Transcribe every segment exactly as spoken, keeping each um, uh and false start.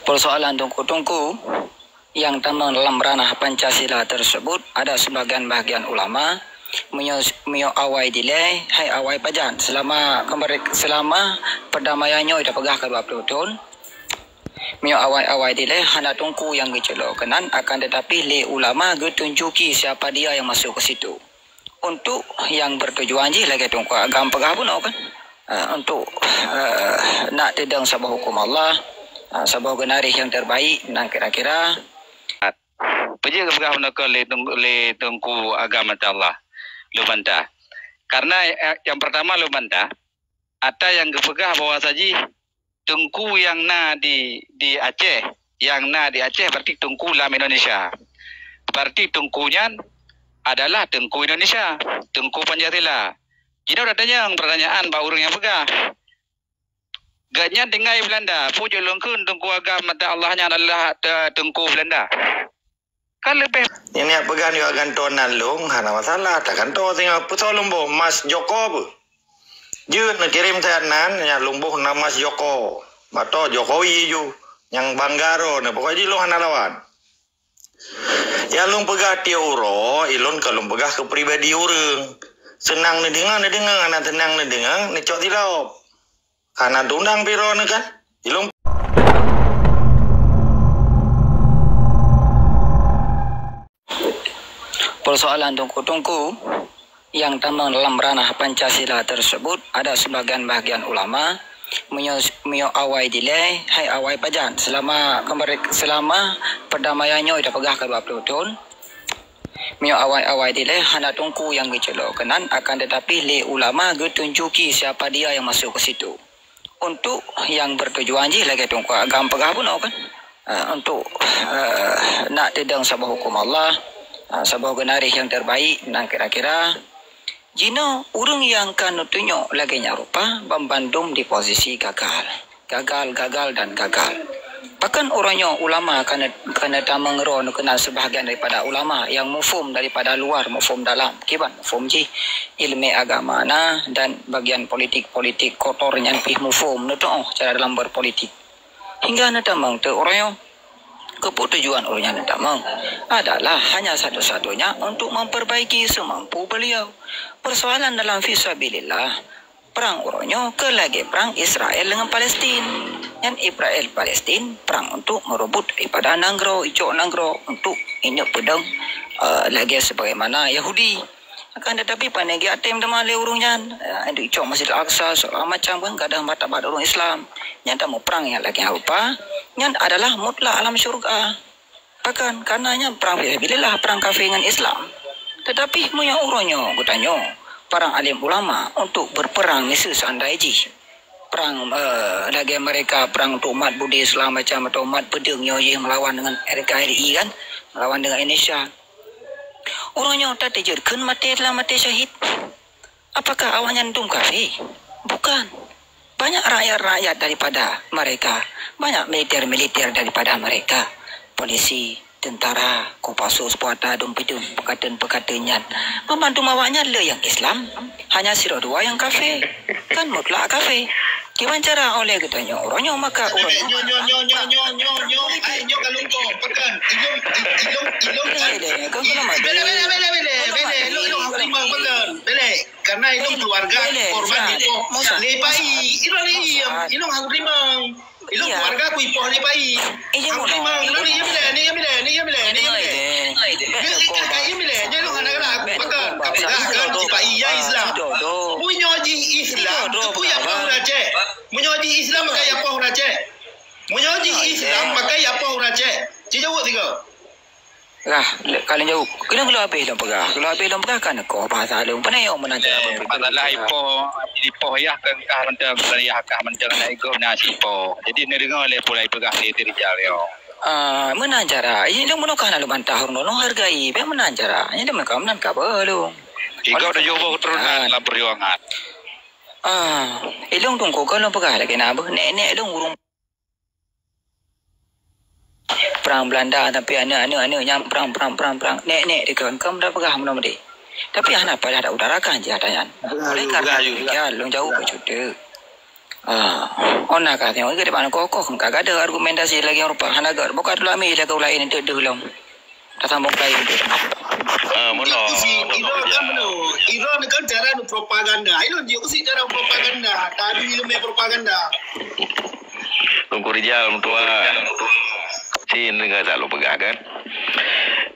Persoalan teungku-teungku nyang tamong dalam ranah Pancasila tersebut, ada sebagian-bagian ulama meunyoe, meunyoe awai dilée, hai awai pajan selama kemerek-, selama perdamaian nyoe tapeugah keu dua puluh thon. Meunyoe awai-awai dilée hana teungku nyang geucok keunan, akan tetapi lé ulama geutunjuki siapa dia yang masuk ke situ. Untuk nyang bertujuan jih lagée teungku agam peugah bunoe kan, eh, untuk, eh, nak teudong saboh huköm Allah, eh, saboh geunaréh nyang terbaik, nang kira-kira. Peue jeuet geupeugah bunoe kon lé teungku, lé teungku agam mata Allah? Lôn bantah. Karena, eh, nyang pertama lôn bantah, ata nyang geupeugah bahwa sajih teungku nyang na di, di Aceh, nyang na di Aceh berarti teungku lam Indonesia. Berarti teungku nyan adalah teungku Indonesia, teungku Pancasila. Jinoe tatanyong pertanyaan bak ureuëng nyang peugah. Gobnyan tinggai Belanda, peue jeuet lôn kheun teungku agam mata Allah nyan adalah te-, teungku Belanda? Kan leubeh. Nyang neujak peugah nyoe gantoe nan lôn, hana masalah, tagantoe singoh. Peue soe lôn boh, mas Joko beuh? Jeuet neukirém that nan, nyang lôn boh na mas Joko. Bato Jokowi ju, nyang bangga droeneuh, pokok jih lôn hana lawan. Nyang lôn peugah tiep uroe, ilôn ka lôn peugah keu pribadi ureuëng. Seunang neudeungoe, neudeungoe, hana seunang neudeungoe, neucok silop. Hana tunang pih droeneuh kan? Ilôn. Persoalan teungku-teungku nyang tamong dalam ranah Pancasila tersebut, ada sebagian-bagian ulama meunyoe, meunyoe awai dilée, hai awai pajan selama kemerek-, selama perdamaian nyoe tapeugah keu dua puluh thon. Meunyoe awai-awai dilée hana teungku nyang geucok keunan, akan tetapi lé ulama geutunjuki siapa dia yang masuk ke situ. Untuk nyang bertujuan jih lagée teungku agam peugah bunoe kan, eh, untuk, eh, nak teudong saboh huköm Allah, eh, saboh geunaréh nyang terbaik, nang kira-kira. Jinoe ureuëng nyang ka neutunyok lagée nyan rupa, banmandum di posisi gagal. Gagal, gagal, dan gagal. Pakon uroe nyoe ulama ka ne-, ka neutamong droe neukeunan sebahagian daripada ulama nyang muphom daripada luar muphom dalam, kiban muphom jih ilmu agama na dan bagian politik-politik kotor nyan pih muphom neutuoh cara dalam berpolitik. Hingga neutamong teuk uroe nyoe. Keupeue tujuan ureuëng nyan neutamong adalah hanya satu-satunya untuk memperbaiki semampu beliau. Persoalan dalam fisabilillah, perang uroe nyoe keu lagée perang Israel dengan Palestin. Nyan Israel Palestin perang untuk merebut daripada nanggroe, icok nanggroe untuk inyak pedang, eh, lagée sebagaimana Yahudi. Akan tetapi, pane geutem teuma lé ureuëng nyan, eh, icok Masjid Al-Aqsa, segala macam kan, gadang martabat ureuëng Islam. Nyan tamu perang nyang lagée rupa, nyan adalah mutlak alam syurga. Pakon, karena nyan perang fisabilillah, perang kafé ngon Islam. Tetapi meunyoe uroe nyoe geutanyoe, para alim ulama untuk berperang miseue seandai jih perang, eh, lagée mereka perang untuk umat Buddhis segala macam atau umat peudeueng nyoe jih melawan dengan N K R I kan, melawan dengan Indonesia. Uroe nyoe tateujeuet kheun maté dalam maté syahid. Apakah awaknyan dum kafé? Bukan. Banyak rakyat-rakyat daripada mereka, banyak militer-militer daripada mereka, polisi, tentara, Kopassus, Puata, dum pidum, peukateun-peukateun nyan. Banmandum awaknyan le nyang Islam, hanya sidroe dua nyang kafé. Kan mutlak kafé. Kiban cara oleh geutanyoe uroe nyoe maka uroe nyoe. Nyoe, nyoe, nyoe, nyoe, nyoe, nyoe, nyoe, ai, nyoe ka lungkong, pekan. Ilong, ilong, ilong, ilong. Bele, bele, bele, bele, bele. Ilong, ilong, ilong, pekan. Bele. Karena ilong keluarga korban ipoh lé pai. Ilong, ilong, ilong, ilong. Ilong keluarga ku ipoh lé pai. Aku memang, ni, ni, ni, ni, ni, ni, ni, ni. Ni, ni, ni, ni, ni, ni, ni, ni. Pekan, pekan, pekan, pekan, pekan, si pai, ya Islam. Meunyoe jih Islam, teupeu ya poh ureuëng Aceh. Meunyoe jih Islam, pakai ya poh ureuëng Aceh. Meunyoe jih Islam, pakai ya poh ureuëng Aceh. Ci jaweueb tiga. Lah, le-, ka lheueh jaweueb. Keuneuk lôn habéh lôn peugah. Keuneuk habéh lôn peugah kan keuh bahasa lôn. Pane nyang meunan cara berpikir. Masalah ipoh, ipoh yah keu kah mantong, yah kah mantong, na igoe na sipoh. Jadi, neudeungoe lé peue nyang peugah lé si Rijal nyoe. Ah, meunan cara. Ini lôn meunokah na lôn bantah ureuëng nyoe hargai. Bèk meunan cara. Ini lôn meunokah meunan ka beuh lôn. Igoe tujoh boh keturunan dalam perjuangan. Ah, ilong tungku kon lôn peugah lagèe na beuh. Nek-nek ilong ureuëng Perang Belanda sampai aneuk-aneuk-aneuk nyan perang, perang, perang, perang. Nek-nek dikeue, keu mudah peugah meunoe meudeh. Tapi hana payah tautarakan jih ata nyan. Oleh karena demikian, lôn jaweueb bacut teuk. Ah, ona ka tengok ke depan kokoh, ka ada argumentasi lagi yang rupa. Hana ga buka dulu ambil jaga ulai ini deuh lom. Dah sambung lain. Ah, mana? Itu si, Iran kan mana? Iran kan cara propaganda. Iran dia usi cara propaganda. Tadi ilmu propaganda. Tunggu Rijal, Tuan. Si dengar selalu pegang kan.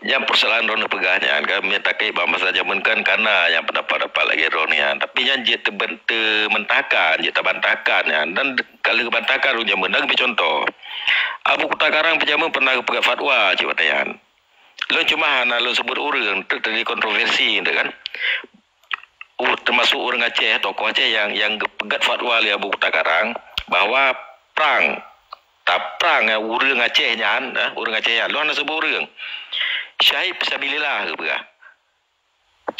Nyang persoalan droeneuh peugah nyan kan, meunyoe takée bak masa jameun kan kana nyang pendapat-pendapat lagée droeneuh nyan. Tapi nyan jeuet teuben-, teumentahkan, jeuet tabantahkan nyan. Dan ka lheueh geubantahkan ureuëng jameun, dan geubri cuntoh. Abu Kuta Karang pih jameun pernah geupeugah fatwa cit watée nyan. Lôn cuma hana lôn sebut ureuëng, teuk teujadi kontroversi, kan. Uh, termasuk ureuëng Aceh, tokoh Aceh yang, yang geupeugah fatwa lé Abu Kuta Karang bahwa prang, ta prang, eh, ureuëng Aceh nyan, eh, ureuëng Aceh nyan, lôn hana sebut ureuëng. Syahid fisabilillah geupeugah.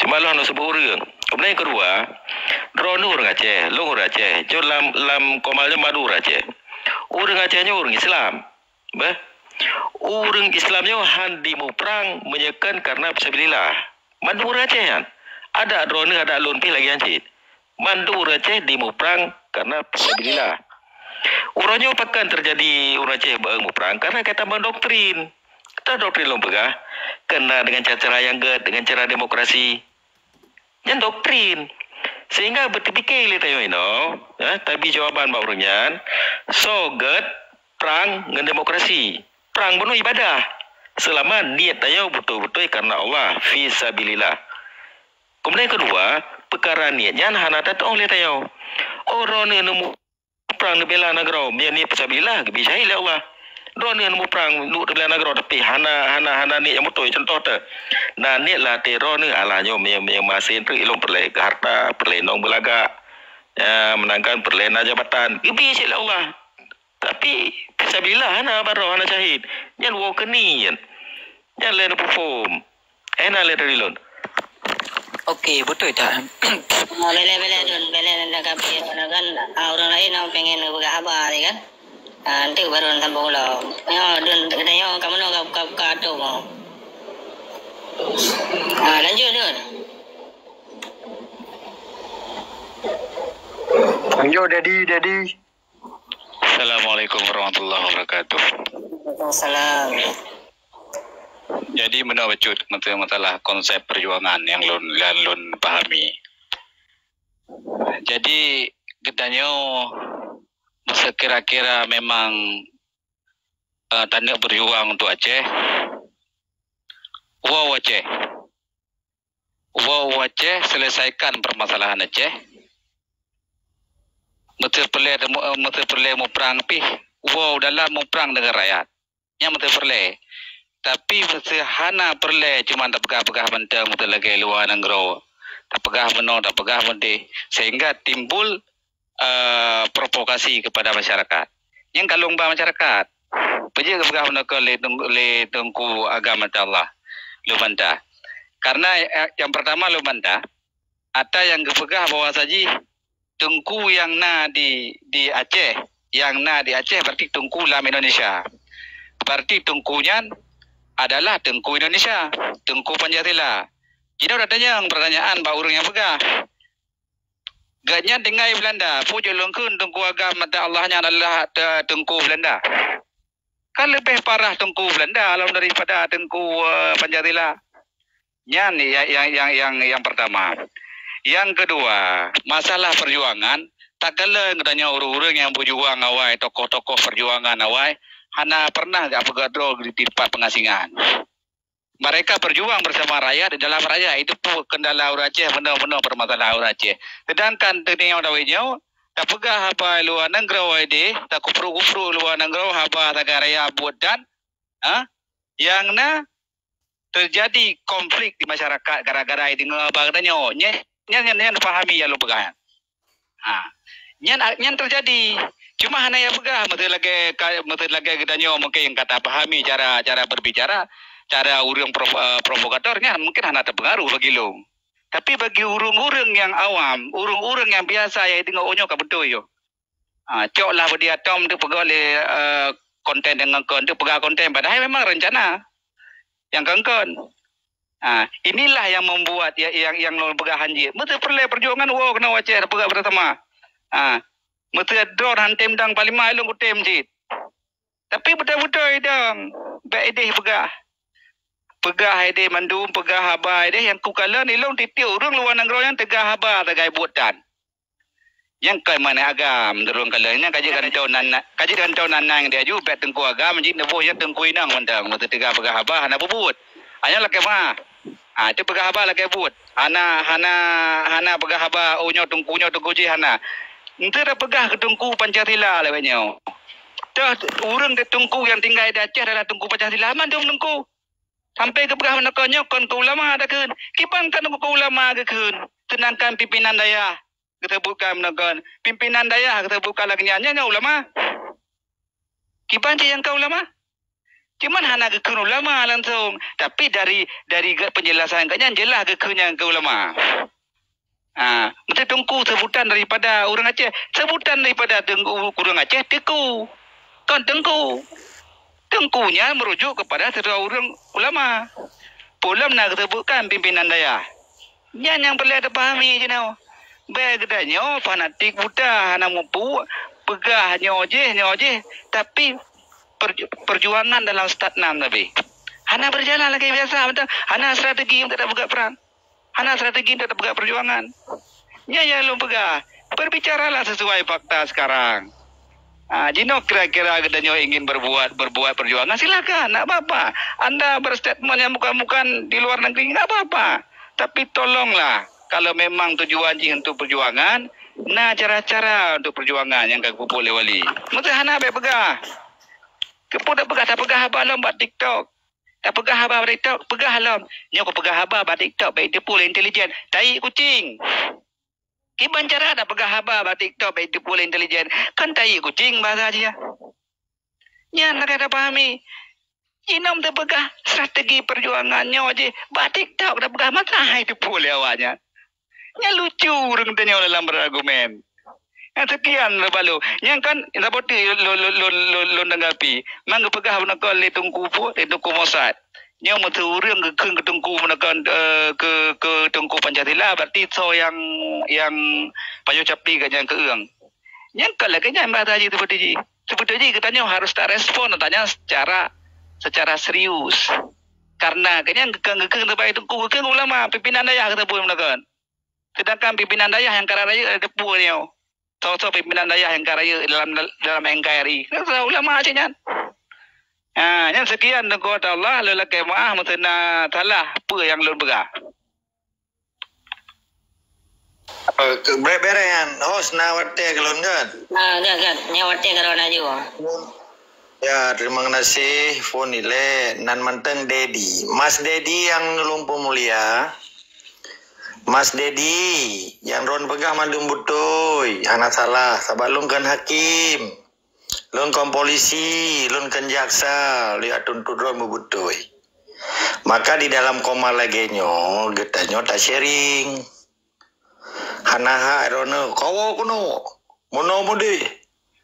Cuma lôn hana sebut ureuëng. Kemudian yang kedua, droeneuh ureuëng Aceh, lôn ureuëng Aceh. Jeuet lam, lam koma nyoe mandum ureuëng Aceh. Ureuëng Aceh nyoe ureuëng Islam. Beh. Ureuëng Islam nyoe han dimuprang meunyoe kon karena fisabilillah. Mandum ureuëng Aceh nyan. Adak droeneuh, adak lôn pih lagée nyan cit. Mandum ureuëng Aceh dimuprang karena fisabilillah. Uroe nyoe pakon teujadi ureuëng Aceh beu muprang karena ka tamong doktrin. Ka doktrin lôn peugah, kena dengan cara-cara nyang gét, dengan cara demokrasi. Nyan doktrin. Sehingga beuteupiké lé tanyoe inoe, eh, tabi jawaban bak ureuëng nyan, soe gét prang ngon demokrasi. Prang bunoe ibadah. Selama niet tanyoe beutôi-beutôi karena Allah, fi sabilillah. Kemudian kedua, peukara niet nyan hana tatu'oh lé tanyoe. Oh, droeneuh neumu prang neubela nanggroe, meunyoe niet fisabilillah, geubri syahid lé Allah. Droeneuh neumuprang untuk neubela nanggroe, tapi hana, hana, hana niet nyang beutôi. Contoh teuh, na niet lam até droeneuh, alah nyoe meunyoe, meunyoe masén treuk ilôn peureulée harta, peureulée inong beulagak, ya, meunangkan peureulée na jabatan, geubri cit lé Allah. Tapi fisabilillah hana baroe, hana syahid. Nyan woe keunie nyan. Nyan lé neupeuphom. Eh, na lé dari lôn. Okey, beutôi that? Ah, bela, bela, Dun. Bela, dan kami, kan, ah, ureuëng laén nyang pengen geupeugah haba tadi, kan. Ah, nanti baru sambung ulang. Ya, Dun, katanya kamu nak buka-buka tu mau. Ah, lanjut, Dun. Lanjut, Daddy, Daddy. Assalamualaikum warahmatullahi wabarakatuh. Waalaikumsalam. Jadi, meunoe bacut masa-, masalah konsep perjuangan nyang lôn, nyang lôn pahami. Jadi, geutanyoe sekira-kira memang, eh, taneuk berjuang untuk Aceh, woe Aceh. Woe Aceh, selesaikan permasalahan Aceh. Meuseuti peureulée, meuseuti peureulée muprang pih, woe dalam muprang deungon rakyat. Nyan meuseuti peureulée. Tapi meuseuti hana peureulée, cuma tapeugah-peugah mantong meuseuti lagée luwa nanggroe. Tapeugah meunoe, tapeugah meudeh, sehingga timbul eh, provokasi kepada masyarakat. Nyang ka lôn ba masyarakat. Peue jeuet geupeugah meunoe keu lé teung-, lé teungku agama Allah lôn bantah. Karena, eh, nyang pertama lôn bantah, ata nyang geupeugah bahwa sajih teungku nyang na di, di Aceh, nyang na di Aceh berarti teungku lam Indonesia. Berarti teungku nyan adalah teungku Indonesia, teungku Pancasila. Jinoe tatanyong pertanyaan bak ureuëng nyang peugah. Gobnyan tinggai Belanda, peue jeuet lôn kheun teungku agam mata Allah nyan adalah te-, teungku Belanda. Kan leubeh parah teungku Belanda lom daripada teungku, eh, Pancasila. Nyan ya-, yang, yang, yang, yang pertama. Yang kedua, masalah perjuangan, takalon geutanyoe ureuëng-ureuëng nyang beujuang awai, tokoh-tokoh perjuangan awai, hana pernah gak peugah droe di tempat pengasingan. Mereka berjuang bersama rakyat di dalam rakyat. Itu pun kendala ureuëng Aceh, benar-benar permasalahan ureuëng Aceh. Sedangkan teungoh dawai nyoe, tapeugah haba luwa nanggroe deh, takupru-kupru luwa nanggroe haba sagai raya buet dan, ha? Yang na terjadi konflik di masyarakat gara-gara deungoe haba geutanyoe. Nyan, nyan, nyan, nyan pahami nyang lôn peugah nyan. Ha. Nyan, nyan terjadi. Cuma hana ya peugah, meusti lagée ka, meusti lagée geutanyoe mungkin ka tapahami cara, cara berbicara, cara ureuëng prof-, eh, provokator nyan mungkin hana terpengaruh bagi lôn. Tapi bagi ureuëng-ureuëng nyang awam, ureuëng-ureuëng nyang biasa nyang deungoe nyoe ka beutôi yo. Ha, cok lah budi atom tu peugah lé, eh, konten dengan kon tu peugah konten, padahal memang rencana. Nyang kon-kon. Ha, inilah yang membuat ya, yang, yang lôn peugah hanjeuet. Meusti peureulée perjuangan woe keunoe Aceh peugah bersama. Ha, Meuseu droe han tem dong panglima, ilôn kutem cit. Tapi beutôi-beutôi dong, bèk idéh peugah. Peugah idéh mandum, peugah haba idéh nyang kukalon ilôn tiep-tiep ureueng luwa nanggroe nyan teuga haba sagai buet tan. Nyang kon meunan agam, ureueng kalon nyan ka jeuet kantô nan, ka jeuet kantô nan, nan dia ju bèk teungku agam jih neuboh nyan teungku inong mantong, meuseu teuga peugah haba hana peubuet. Hana lakèe ma. Ha, itu peugah haba lakèe buet. Hana, hana, hana peugah haba, "Oh, nyoe teungku, nyoe teungku jih," hana. Enteuk tapeugah keu teungku Pancasila lagèe nyoe. Toh ureueng di teungku nyang tinggai di Aceh adalah teungku Pancasila, mandum teungku. Sampai geupeugah meunan nyoe kon keu ulama takheun. Kiban kan keu ulama geukheun, seudangkan pimpinan dayah geuseubutkan meunan kon. Pimpinan dayah geuseubutkan lagèe nyan, nyan ulama. Kiban cit nyang ka ulama. Cuman hana geukheun ulama langsung, tapi dari, dari geu-, penjelasan geuh nyan jeulaih geukheun nyang keu ulama. Ha, meuteumé teungku seubutan daripada ureueng Aceh, seubutan daripada teungku, ureueng Aceh teungku. Kon teungku. Teungku nyan merujuk kepada sidroe ureueng ulama. Peue lom na geuseubutkan pimpinan dayah. Nyan nyang peureulèe tapahami jinoe. Bèk geutanyoe fanatik buta hana mupu peugah nyoe jih, nyoe jih, tapi perju-, perjuangan dalam stagnan tapi hana berjalan lagèe biasa, beutôi? Hana strategi untuk tapeugah perang. Hana strategi untuk tapeugah perjuangan. Nyan nyang lôn peugah, berbicaralah sesuai fakta sekarang. Ah, jinoe kira-kira geutanyoe ingin berbuat, berbuat perjuangan, silakan, tak apa-apa. Anda berstatement yang bukan-bukan di luar negeri, tak apa-apa. Tapi tolonglah, kalau memang tujuan jih untuk perjuangan, na cara-cara untuk perjuangan nyang ka geupeubuet lé wali. Meusti hana bèk peugah. Keupeue tapeugah, tapeugah haba lom bak TikTok. Tapeugah haba bak TikTok, peugah lom. Nyoe kupeugah haba bak TikTok bèk jiteupeue lé intelijen. Tai kucing. Kiban cara tapeugah haba bak TikTok bèk jiteupeue lé intelijen. Kan tai kucing bahasa jih. Nyan lagèe tapahami. Jinoe tapeugah strategi perjuangan nyoe jih bak TikTok tapeugah, maka hai jiteupeue lé awaknyan. Nyan lucu ureueng tanyoe dalam berargumen. Nyan sekian lôn balu. Nyan kan saboh teuk lôn, lôn, lôn, lôn, lôn tanggapi. Mang geupeugah bunoe kon lé Teungku Pu-, lé Teungku Mossad. Nyoe meuseu ureueng geukheun keu Teungku bunoe kon, eh, keu, keu Teungku Pancasila, berarti soe nyang, nyang pajoh capi geuh nyan keu ureueng. Nyan kon lagèe nyan bahasa jih seperti jih. Seperti jih geutanyoe harus tarespon tanya secara, secara serius. Karena geuh nyan geukheun, geukheun sebagai teungku, geukheun ulama, pimpinan dayah geuseubut bunoe kon. Sedangkan pimpinan dayah nyang ka rayeuk ada teupeu nyoe. Soe-soe pimpinan dayah nyang ka rayeuk dalam, dalam NKRI. Kan ulama cit nyan. Ha, nyan sekian, Teungku, Allah, lôn lakèe meu'ah meuseu na salah peue nyang lôn peugah. Eh, ke-, bereh-bereh nyan. Host na watèe keu lôn kan? Ah, gat, gat. Nyan watèe keu lôn aju. Ya, terima kasih, phon ilèe. Nan mantong Dedi. Mas Dedi nyang lôn peumulia. Mas Dedi, nyang droen peugah mandum beutôi, hana salah, sabab lôn kon hakim. Lôn kon polisi, lôn kon jaksa, lôn jak tuntut droen beubeutôi. Maka di dalam koma lagèe nyoe, geutanyoe ta-sharing. Hana hak droeneuh, "Kawoe keunoe, meunoe meudeh."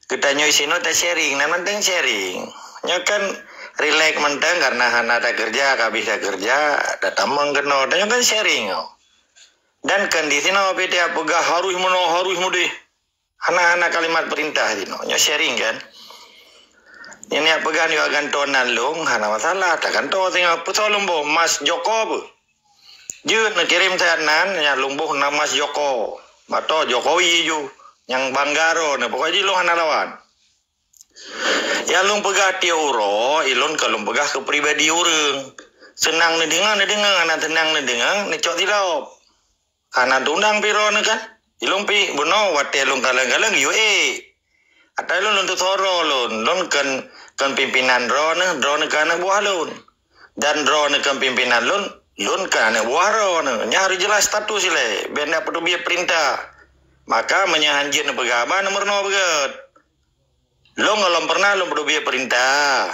Geutanyoe sinoe ta-sharing, nan mantong sharing. Nyoe kan rilek mantong karena hana takeureuja, ka habéh takeureuja, tatamong keunoe. Tanyoe kan sharing nyoe. Dan kan di sinoe pih tapeugah harus meunoe, harus meudeh. Hana, hana kalimat perintah sinoe. Nyoe sharing kan. Nyan nyang peugah nyoe gantoe nan lôn, hana masalah. Tagantoe singoh, peusoe lôn boh, mas Joko beuh. Jeuet neukirém sajan nan, nyang lôn boh na mas Joko. Mantong Jokowi ju, nyang bangga droeneuh. Pokok jih lôn hana lawan. Nyang lôn peugah tiep uroe, ilôn ka lôn peugah keu pribadi ureueng. Seunang neudeungoe, neudeungoe, hana seunang neudeungoe, neucok silop. Hana tundang pih droeneuh kan? Ilôn pih bunoe watèe lôn kalon-kalon U A. Ata lôn, lôn teuseurah lôn, lôn kon, kon pimpinan droeneuh, droeneuh kon aneuk buah lôn. Dan droeneuh kon pimpinan lôn, lôn kon aneuk buah droeneuh. Nyan harôh jeulaih status ilèe, bèk na peuteubiet peurintah. Maka meunyoe hanjeuet neupeugah haba, neumeurunoe beugèt. Lôn gohlom peureunah lôn peuteubiet peurintah.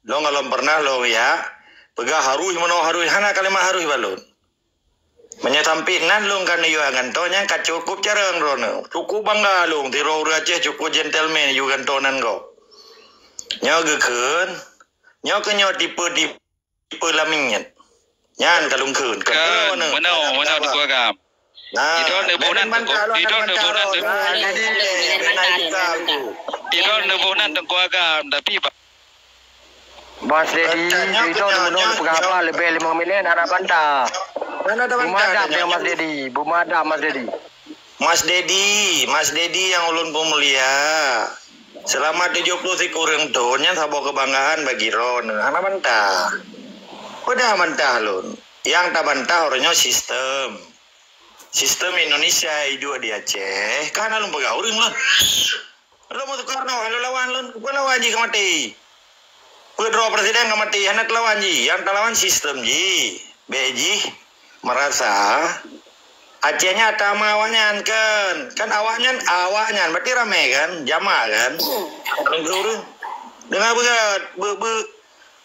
Lôn gohlom peureunah lôn jak peugah harôh meunoe, harôh, hana kalimat harôh bak lôn. Meunyoe sampé nan lôn ka neuyue gantoe nyan ka cukôp carông droeneuh. Cukôp bangga lôn, sidroe ureueng Aceh cukôp gentleman yue gantoe nan gob. Nyoe geukheun, nyoe keuh nyoe tipe-tipe lamiet. Nyan ka lôn kheun. Kheun, meunoe, meunoe Teungku Agam. Nah, sidroe neuboh nan, Teungku. Sidroe neuboh nan, Teungku. Sidroe neuboh nan, Teungku Agam, tapi Mas Dedi, sidroe neuboh nan peugah haba leubeh limong minit hana bantah. Hana bantah. Beumadab Mas Dedi, beumadab Mas Dedi. Mas Dedi, Mas Dedi nyang ulôn peumulia. Seulama tujoh ploh sikureueng thon nyan saboh keubanggaan bagi droeneuh. Hana bantah. Peue dah bantah lôn. Nyang tabantah uroe nyoe sistem. Sistem Indonesia iduek di Aceh. Ka hana lôn peugah ureueng lôn. Lôn meutuka droe, lôn lawan lôn, peue lawan jih ka maté. Peue droe presiden ka maté, hana teulawan jih. Nyang teulawan sistem jih. Bék jih merasa Aceh nyan ata ma awaknyan kan. Kan awaknyan, awaknyan berarti ramé kan, jamak kan. Ureueng-ureueng. Deungoe beugét, be, be,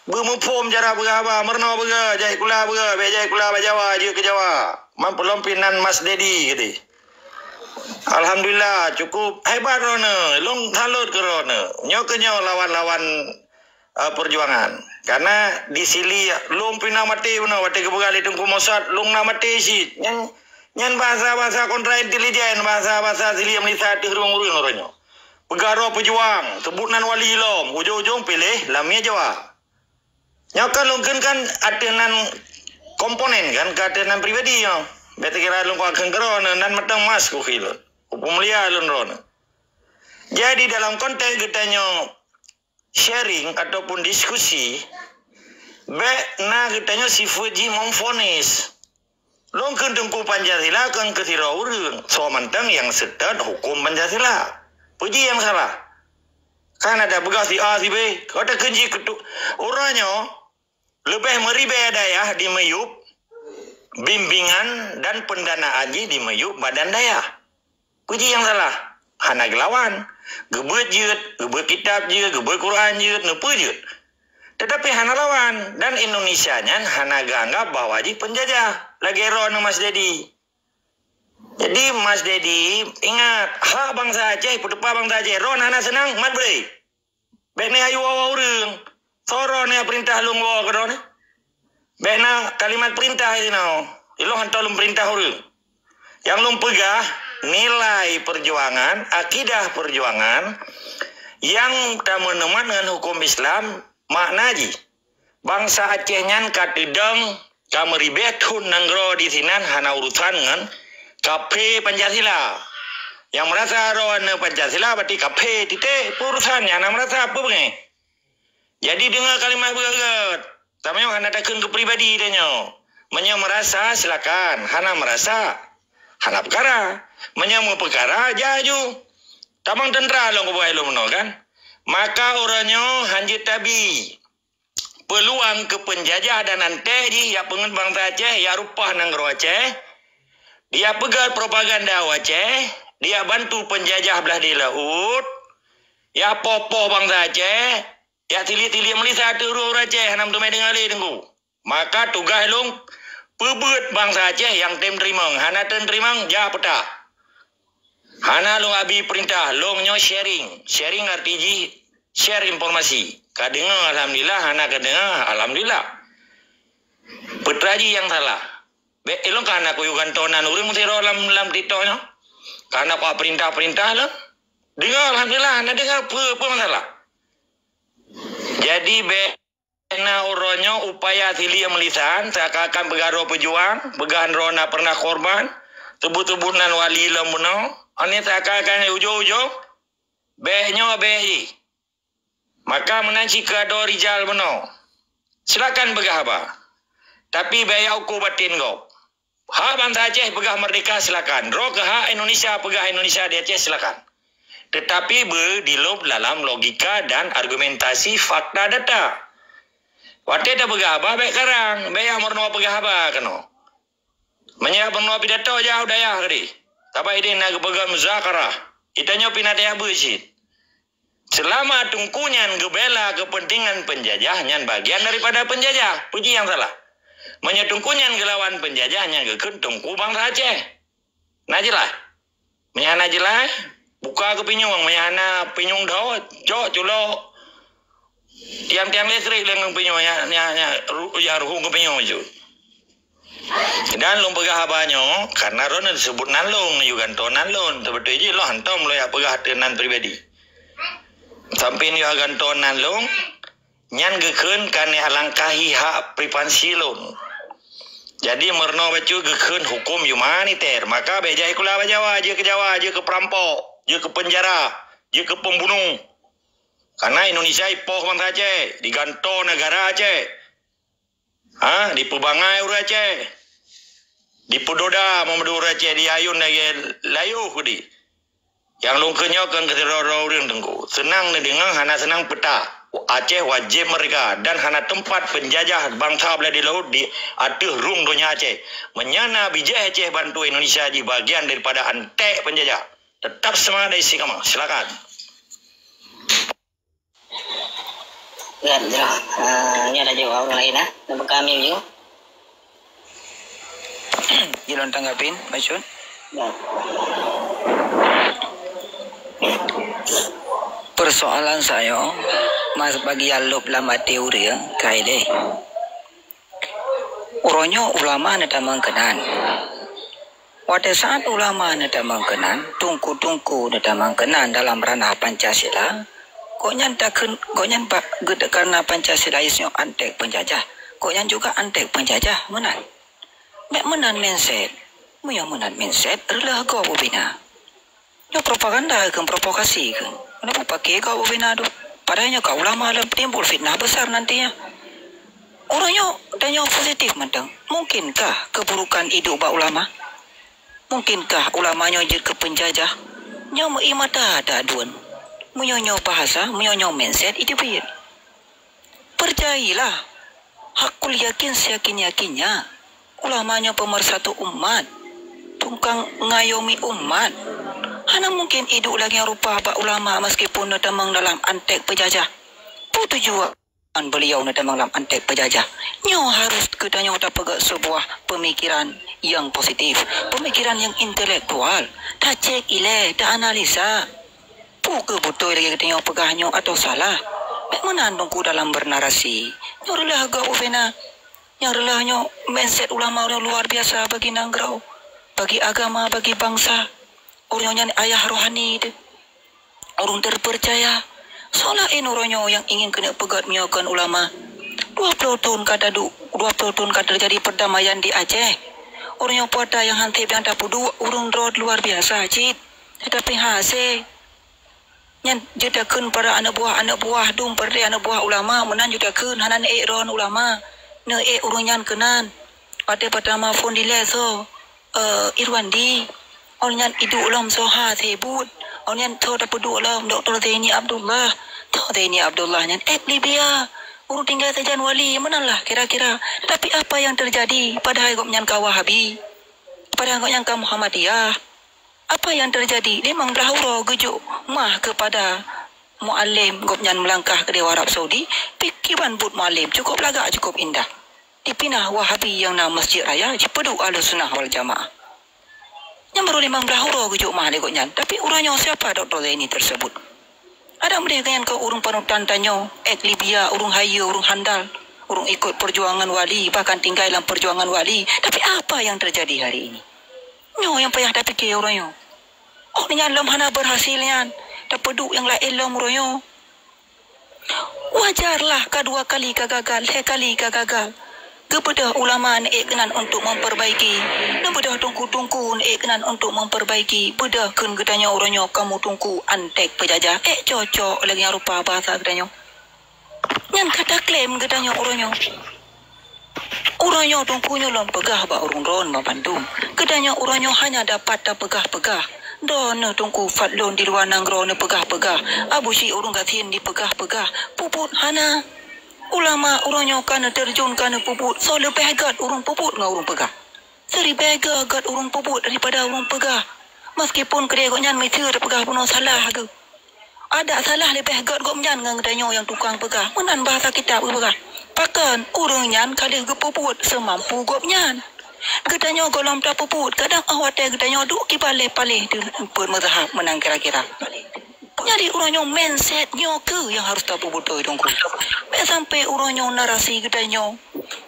beumuphom cara peugah haba, meurunoe beugét, jai sikula beugét, bék jai sikula bak Jawa, jeuet keu Jawa. Man peulom pih nan Mas Dedi keudeh. Alhamdulillah, cukup hebat droeneuh. Lôn salut keu droeneuh. Nyoe keuh nyoe lawan-lawan, eh, perjuangan. Karena di Sili lôn pih na maté bunoe, watée geupeugah lé Teungku Mosat, lôn na maté cit. Nyan, nyan bahasa-bahasa kontra intelijen, bahasa-bahasa Sili Melisa ateueh ureueng-ureueng uroe nyoe. Peugah droe peujuang, seubut nan wali lom, ujong-ujong piléh lam mié Jawa. Nyoe kan lôn kheun kan ateueh nan komponen kan, ka ateueh nan pribadi nyoe. Bék takira lôn kuat kheun keudroe nan mantong mas kukheun lôn. Kupeumulia lôn droeneuh. Jadi dalam konteks geutanyoe sharing ataupun diskusi, bék na geutanyoe sifeuet jih memvonis. Lôn kheun Teungku Pancasila kon keu sidroe ureueng, soe mantong nyang seutôt huköm Pancasila. Peue jih nyang salah? Kan ada peugah si A, si B. Kata kheun jih keutu-, uroe nyoe leubeh meuribée dayah di miyueb bimbingan dan pendanaan jih di miyueb badan dayah. Peue jih nyang salah? Hana geulawan. Geubeuet jeuet, geubeuet kitab jeuet, geubeuet Quran jeuet, neupeue jeuet. Tetapi hana lawan. Dan Indonesia nyan hana geuanggap bahwa jih penjajah. Lagée droeneuh Mas Dedi. Jadi, Mas Dedi, ingat, hak bansa Aceh, peuteupat bansa Aceh. Droeneuh hana seunang, mat beurée. Bék neuayu woe-woe ureueng. Soe droeneuh nyang peurintah lôn woe keu droeneuh? Bék na kalimat peurintah sinoe. Ilôn hantom lôn peurintah ureueng. Nyang lôn peugah, nilai peujuangan, akidah peujuangan nyang tameunumat ngon huköm Islam, makna jih. Bansa Aceh nyan ka teudong, ka meuribée thon nanggroe disinan hana urusan ngon kafé Pancasila. Nyang meurasa droeneuh Pancasila berarti kafé, titik, peue urusan nyan, hana meurasa peue beungéh. Jadi deungoe kalimat beugét-gét. Tamanyong hana takheun keu pribadi tanyoe. Meunyoe meurasa, silakan. Hana meurasa, hana peukara. Meunyoe meupeukara, jak aju. Tamong teuntra lôn kubuet lôn bunoe kan. Maka uroe nyoe hanjeuet tabi peuluang keu peunjajah dan antek jih jak peungeut bansa Aceh, jak reupah nanggroe Aceh, jak peugét propaganda u Aceh, jak bantu peunjajah blah di laôt, jak poh-poh bansa Aceh, jak tilik-tilik meulisa ateueh ureueng Aceh hana meuteumé deungoe lé Teungku. Maka tugaih lôn peubeuet bansa Aceh nyang tem teurimong, hana tem teurimong, jak peutah. Hana lôn abi peurintah, lôn nyoe sharing. Sharing arti jih share informasi. Ka deungoe alhamdulillah, hana ka deungoe alhamdulillah. Peue teuma jih nyang salah? Bék ilôn ka hana kuyue gantoe nan ureueng sidroe lam, lam TikTok nyoe. Ka hana kupeurintah-peurintah lôn. Deungoe alhamdulillah, hana deungoe peue, peue masalah. Jadi bék na uroe nyoe upaya silik meulisan seakan-akan peugah droe peujuang, peugah droe na pernah korban, teubut-teubut nan wali lom bunoe, aneuk seakan-akan ujong-ujong, bék nyoe bék jih. Maka meunan cit keu adoe rijal bunoe, silakan peugah haba, tapi bék jak uko baten gob. Hak bansa Aceh peugah merdeka, silakan. Droe keu hak Indonesia peugah Indonesia di Aceh, silakan. Tetapi beudilop dalam logika dan argumentasi fakta data. Watée tapeugah haba bék karang, bék jak meurunoe peugah haba keunoe. Meunyoe jak meurunoe pidato jak u dayah keudeh. Sabab ideh na geupeugah muzakarah. Geutanyoe pih na tajak beuet cit. Seulama teungku nyan geubela keupeuntengan peunjajah, nyan bagian daripada peunjajah. Peue jih nyang salah? Meunyoe teungku nyan geulawan peunjajah, nyan geukheun teungku bansa Aceh. Na jeulaih? Meunyoe hana jeulaih, buka keupinyueng. Meunyoe hana pinyueng dho, cok culok tiang-tiang listrik lé ngon pinyueng, nyan, nyan, nyan, ru-, nyang ruhueng keupinyueng jih. Dan lôn peugah haba nyoe, karena droeneuh seubut nan lôn, neuyue gantoe nan lôn. Seubeutôi jih lôn hántom lôn jak peugah ateueh nan pribadi. Sampoe neuyue gantoe nan lôn, nyan geukheun ka neualangkahi hak privasi lôn. Jadi, meurunoe bacut geukheun huköm humaniter, maka bèk jai sikula bak Jawa, jeuet keu Jawa, jeuet keu peurampok, jeuet keu peunjara, jeuet keu peumbunoh. Karena Indonesia ipoh bansa Aceh, digantoe neugara Aceh. Ha, dipeubangai ureueng Aceh. Dipeudoda meumeudu ureueng Aceh, diayôn lagèe layôh keudéh. Nyang lôn kheun nyoe kon keu sidroe-droe ureueng, Teungku. Seunang neudeungoe, hana seunang peugah. Aceh wajéb meurdéhka dan hana teumpat peunjajah bansa Beulandi Laôt di ateueh rhueng donya Aceh. Meunyoe na bijéh Aceh bantu Indonesia jih bagian daripada anték peunjajah. Teutap seumangat dan istiqamah. Silakan. Gét jroh. Ah, nyoe laju ureueng laén, ah. Neubeuka mim ju. Jilon tanggapin, Masyun. Ya. Persoalan saya, mas bagi alop lam até ureueng, kai lé. Uroe nyoe ulama neutamong keunan. Watée saát ulama neutamong keunan, teungku-teungku neutamong keunan dalam ranah Pancasila, gobnyan takheun, gobnyan bak geuteuk karena Pancasila nyoe anték peunjajah, gobnyan juga anték peunjajah meunan. Bék meunan mindset, meunyoe meunan mindset, reuloh gob ubena. Nyoe propaganda keuh, provokasi keuh. Meunan peupaké gob ubena dum. Padahai nyoe ka ulama lom timbul fitnah besar nantinya. Uroe nyoe tanyoe positif mantong. Mungkinkah keburukan idup bak ulama? Mungkinkah ulama nyoe jeuet keu peunjajah? Nyoe meuié mata ta aduen. Meunyoe nyoe bahasa, meunyoe nyoe mindset, iteubiet. Percayailah, hakul yakin seyakin-yakinnya, ulama nyoe peumeursatu umat, tukang ngayomi umat. Hana mungken idup lagée rupa bak ulama meskipun neutamong dalam anték peujajah. Peue tujuan beliau neutamong dalam anték peujajah? Nyoe harus geutanyoe tapeugah sebuah pemikiran yang positif, pemikiran yang intelektual. Tacek ilée, taanalisa. Peue keuh beutôi lagée geutanyoe peugah nyoe atawa salah? Bék meunan teungku dalam bernarasi. Nyoe reulah gob ubena. Nyang reulah nyoe mindset ulama ureuëng luar biasa bagi nanggroe, bagi agama, bagi bansa. Ureuëng nyan ayah rohani teuh. Ureuëng terpercaya. Soe laén uroe nyoe nyang ingin keuneuk peugét meunyoe kon ulama? Dua ploh thon ka taduek, dua ploh thon ka teujadi peurdamaian di Aceh. Uroe nyoe peue atra nyang han sép nyang tapeuduek, ureuëng droe luar biasa cit. Teutapi hase nyan jeuet takheun para aneuk buah, aneuk buah dum peureulée aneuk buah ulama, meunan jeuet takheun hana neuék droe ulama, neuék ureuëng nyan keunan. Watée peurtama phon dilée soe, eh, Irwandi. Awaknyan iduek lom soe ha Sebut. Awaknyan soe tapeuduek lom Doktor Zaini Abdullah. Soe Zaini Abdullah nyan ék Libya. Ureuëng tinggai sajan wali, meunan lah kira-kira. Tapi apa yang terjadi padahai gobnyan ka Wahabi? Padahai gobnyan ka Muhammadiyah? Apa yang terjadi? Limong blaih uroe geujok mah keupada Mualem, gobnyan meulangkah keudéh u Arab Saudi, pi kiban buet Mualem, cukup lagak, cukup indah. Dipinah Wahabi nyang na Masjid Raya, jipeuduek Ahlussunnah wal Jamaah. Nyan baru limong blaih uroe geujok mah lé gobnyan, tapi uroe nyoe siapa Doktor Zaini tersebut? Adak meudeh gobnyan keu ureuëng panutan tanyoe, ék Libya, ureuëng hayeue, ureuëng handal, ureuëng ikot perjuangan wali, bahkan tinggai lam perjuangan wali. Tapi apa yang terjadi hari ini? Nyoe nyang payah tapike uroe nyoe. Oh, nyan lom hana berhasil nyan, tapeuduek nyang laén lom uroe nyoe. Wajarlah ka dua kali ka gagal, lhée kali ka gagal. Geubeudôh ulama neuék keunan untuk memperbaiki. Neubeudôh teungku-teungku neuék keunan untuk memperbaiki. Beudôh kheun geutanyoe uroe nyoe kamoe teungku anték peujajah. Ék cocok lagée rupa bahasa geutanyoe. Nyan ka taklaim geutanyoe uroe nyoe. Uroe nyoe teungku nyoe lôn peugah bak ureuëng droeneuh banmandum. Geutanyoe uroe nyoe hanya dapat tapeugah-peugah. Droeneuh teungku Fadlon di luwa nanggroe neupeugah-peugah. Abu Syik ureuëng gasien dipeugah-peugah. Peubuet hana. Ulama uroe nyoe ka neuteurjun ka neupeubuet. Soe leubeh gét ureuëng peubuet ngon ureuëng peugah? Seuribée gét ureuëng peubuet daripada ureuëng peugah. Meskipun keudeh gobnyan miseue teupeugah bunoe salah geuh. Adak salah leubeh gét gobnyan ngon geutanyoe nyang tukang peugah. Meunan bahasa kitab geupeugah. Pakon ureuëng nyan ka lheueh geupeubuet seumampu gobnyan. Geutanyoe gohlom tapeubuet, kadang óh watée geutanyoe duek kiban lé paléh teuh peuet meuzahab meunan kira-kira. Jadi uroe nyoe mindset nyoe keuh nyang harôh tapeubeutôi teungku. Bék sampai uroe nyoe narasi geutanyoe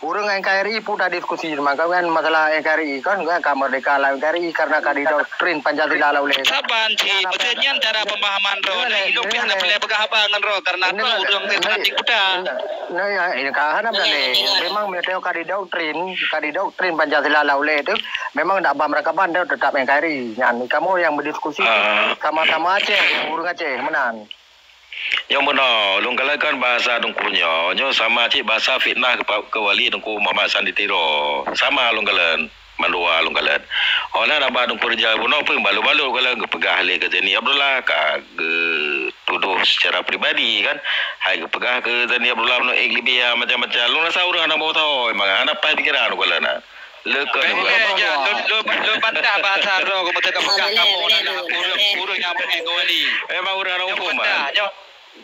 Ureuëng N K R I pun dah diskusi maka kan masalah N K R I kan, kan ka merdeka lah N K R I karena ka didoktrin Pancasila lah uleh. Saban cit, beutôi nyan cara pemahaman droe. Nah, ilok pih hana boleh peugah haba ngon droe karena droe ureuëng fanatik buta. Nah, ya, ini ka hana boleh. Memang meunyoe ka didoktrin, ka didoktrin Pancasila lah uleh tu, memang dak bam rakaban dia tetap N K R I. Nyan kamu yang berdiskusi sama-sama Aceh, ureuëng Aceh meunan. Nyang meunoe, lôn kalon kan bahasa Teungku nyoe, nyoe sama cit bahasa fitnah keu, keu Wali Teungku Muhammad Sandi Tiro. Sama lôn kalon, mandua lôn kalon. Óh lheueh haba Teungku Rijal bunoe pun balu-balu kalon geupeugah lé keu Zaini Abdullah ka geutudoh secara pribadi kan. Hai geupeugah keu Zaini Abdullah bunoe ék Libya macam-macam. Lôn rasa ureuëng hana bau thawai, maka hana paih pikeran lôn kalon na. Lekon. Bèk, bèk, jak. Lôn, lôn, lôn bantah bahasa droe keumeuteuka peugah kamoe na ureuëng, ureuëng nyang beungéh keu Wali. Memang ureuëng hana huköm, bantah, nyoe.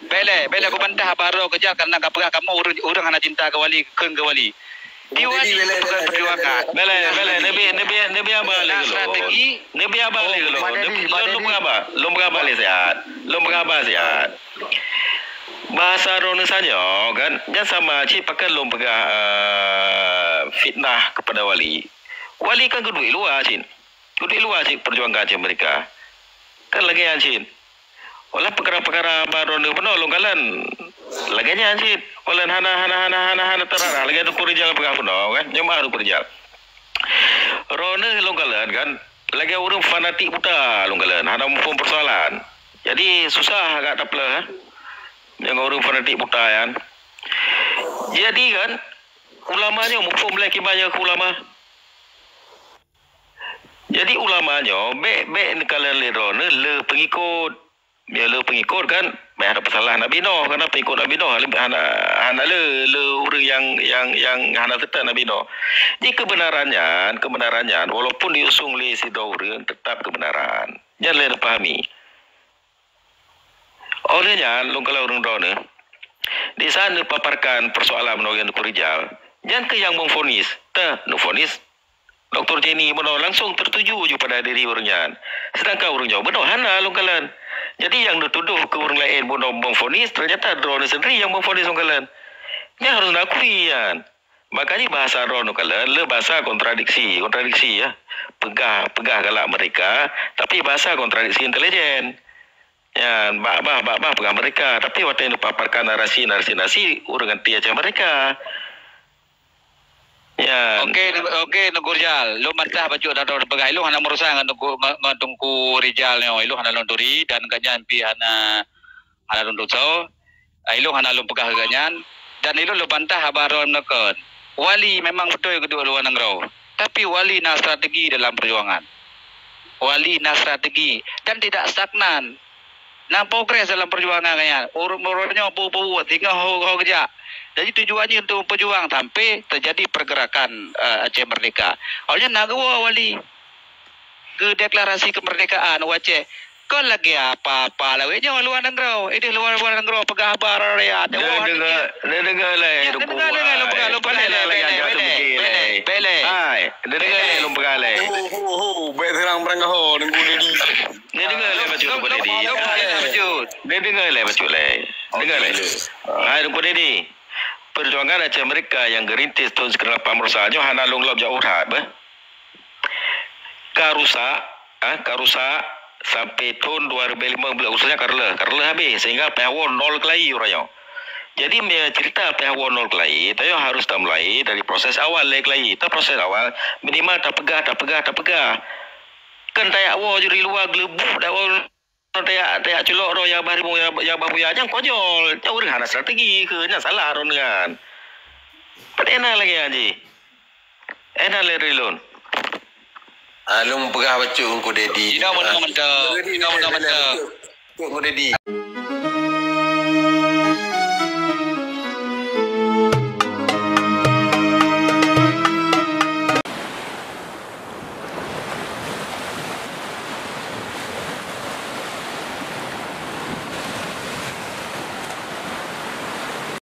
Bèk lé, bèk lé kubantah haba droe keujak karena kapeugah kamoe ureuëng, ureuëng hana cinta keu Wali, kheun keu Wali. Di Wali peugah perjuangan. Bèk lé, bèk lé, neubi, neubi, neubi haba lé keu lôn. Strategi. Neubi haba lé keu lôn. Neubi, lôn, lôn peugah haba, lôn peugah haba lé siat. Lôn peugah haba siat. Bahasa droeneuh sanyoe kan, nyan sama cit pakon lôn peugah, eh, fitnah kepada Wali. Wali kan geuduek luwa cit. Geuduek luwa cit perjuangan cit mereka. Kan lagèe nyan cit. Malah peukara-peukara haba droeneuh bunoe lôn kalon lagèe nyan cit. Ulôn hana, hana, hana, hana, hana teurarah lagèe Teungku Rijal peugah bunoe kan. Nyoe meu'ah Teungku Rijal. Droeneuh lôn kalon kan, lagèe ureueng fanatik buta lôn kalon, hana muphom peusoalan. Jadi susah agak tapeuleueh, eh. Nyoe ureueng fanatik buta nyan. Jadi kan, ulama nyoe muphom lé kiban nyoe keu ulama. Jadi ulama nyoe bèk, bèk neukalon lé droeneuh le peungikot. Meunyoe le peungikot kan, bèk hana peusalah Nabi Nuh, karena peungikot Nabi Nuh hana, hana le, le ureueng nyang, nyang, nyang hana seutôt Nabi Nuh. Jadi keubeunaran nyan, keubeunaran nyan walaupun diusung lé sidroe ureueng, teutap keubeunaran. Nyan lé neupahami. Óh lheueh nyan, lôn kalon ureueng droeneuh, di saat neupaparkan peusoalan bunoe ngon Teungku Rijal, nyan keuh nyang meufonis. Teuh, neufonis Doktor Jenny bunoe langsung tertuju ju pada diri ureueng nyan. Sedangkan ureueng nyoe bunoe hana lôn kalon. Jadi nyang neutudoh keu ureueng laén bunoe meufonis, ternyata droeneuh sendiri nyang meufonis lôn kalon. Nyan harôh neuakui nyan. Makanya bahasa droeneuh kalon le bahasa kontradiksi, kontradiksi ya. Peugah, peugah galak merdeka, tapi bahasa kontradiksi intelijen. Nyan, bak bah, bak bah peugah merdeka, tapi watèe neupaparkan narasi, narasi, narasi, ureueng anti Aceh merdeka. Nyan. Oke, oke, Teungku Rijal. Lôn bantah bacut dan lôn peugah, ilôn hana meurusan ngon Teungku, ngon, ngon Teungku Rijal nyoe. Ilôn hana lôn turi dan gobnyan pih hana, hana lôn tusoe. Ah, ilôn hana lôn peugah keu gobnyan. Dan ilôn lôn bantah haba droe meunakon. Wali memang beutôi geuduek luwa nanggroe. Tapi wali na strategi dalam perjuangan. Wali na strategi dan tidak stagnan. Na progres dalam perjuangan nyan. Ureueng-ureueng nyoe bu-bu singoh ho, ho geujak. Jadi tujuan jih untuk berjuang sampai terjadi pergerakan, eh, Aceh Merdeka. Awalnya na geuwoe wali. Geudeklarasi kemerdekaan u Aceh. Kon lagèe apa-apa lawét nyoe luwa nanggroe. Ideh luwa, luwa nanggroe peugah haba rakyat. Neudeungoe, neudeungoe lé. Neudeungoe lé, lôn peugah, lôn peugah lé, lé, lé, lé, lé. Hai, neudeungoe lé, lôn peugah lé. Ho, ho, ho, ho, bèk seurang beurangkaho, Teungku Dedi. Neudeungoe lé bacut Teungku Dedi. Neudeungoe lé bacut lé. Deungoe lé. Hai, Teungku Dedi. Perjuangan Aceh Merdeka nyang geurintis thôn sikureueng lapan ploh sa nyoe hana lôn lom jak u that, beh. Ka rusak, ah, ka rusak sampai thôn dua ribu lima belas, khususnya ka reuloh, ka reuloh habéh, sehingga payah woe nol keulai uroe nyoe. Jadi, meunyoe cerita payah woe nol keulai, tanyoe harus tamulai dari proses awal lé keulai. Teuh proses awal, minimal tapeugah, tapeugah, tapeugah. Kan tajak woe ju di luwa geuleubuh dak woe. Tajak, tajak culok droe nyang bah rimueng, nyang, nyang bah buya, nyan konyol. Nyan ureueng hana strategi keu, nyan salah droeneuh nyan. Pat na lagèe nyan jih. Eh, na lé droe lôn. Ah, lôn peugah bacut Teungku Dedi. Inoe meunan mantong. Inoe meunan mantong. Teungku Dedi.